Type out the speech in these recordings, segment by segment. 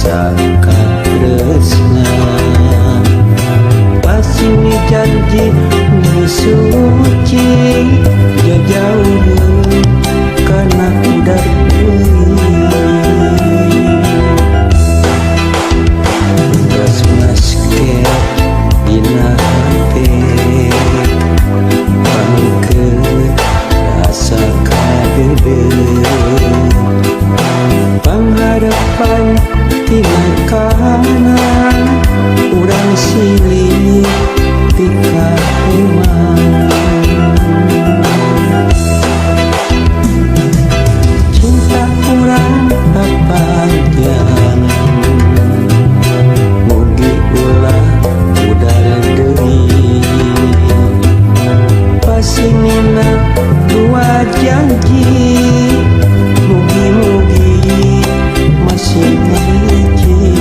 rasa katresna. Pasini janji nu suci jajauheun kana udar deui. Tos masket dina hate pangkeut rasa kadeudeuh. Pangharapan tina kana urang silih tika iman. Cinta urang papanjangan mugi ulah pudar deui. Pasinina dua janji mugi-mugi masih ngahiji.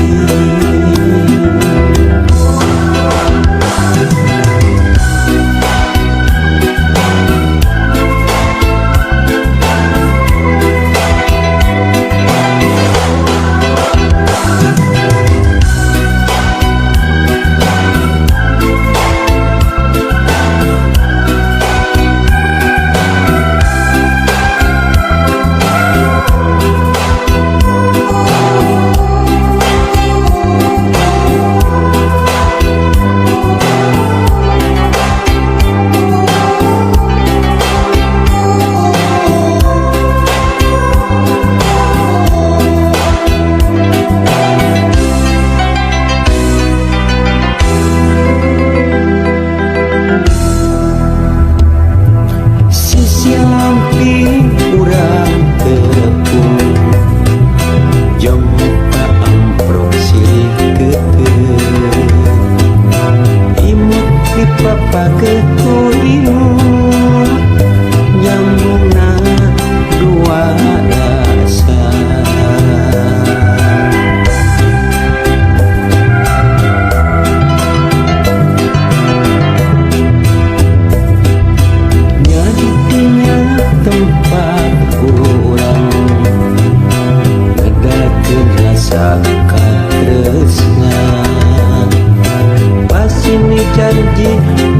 Janji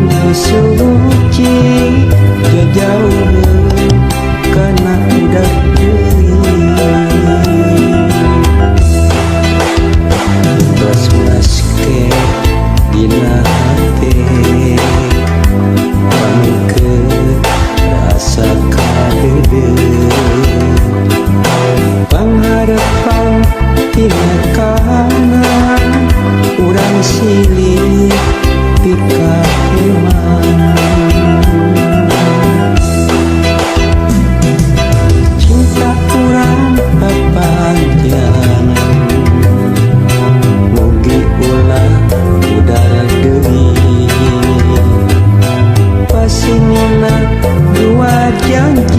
nu suci jajauheun kana udah deui. Tos masket dina hate pangkeut rasa kadeudeuh. Pangharapan tina kana urang silih tika iman. Cinta urang papanjangan mugi ulah pudar deui. Pasinina dua janji.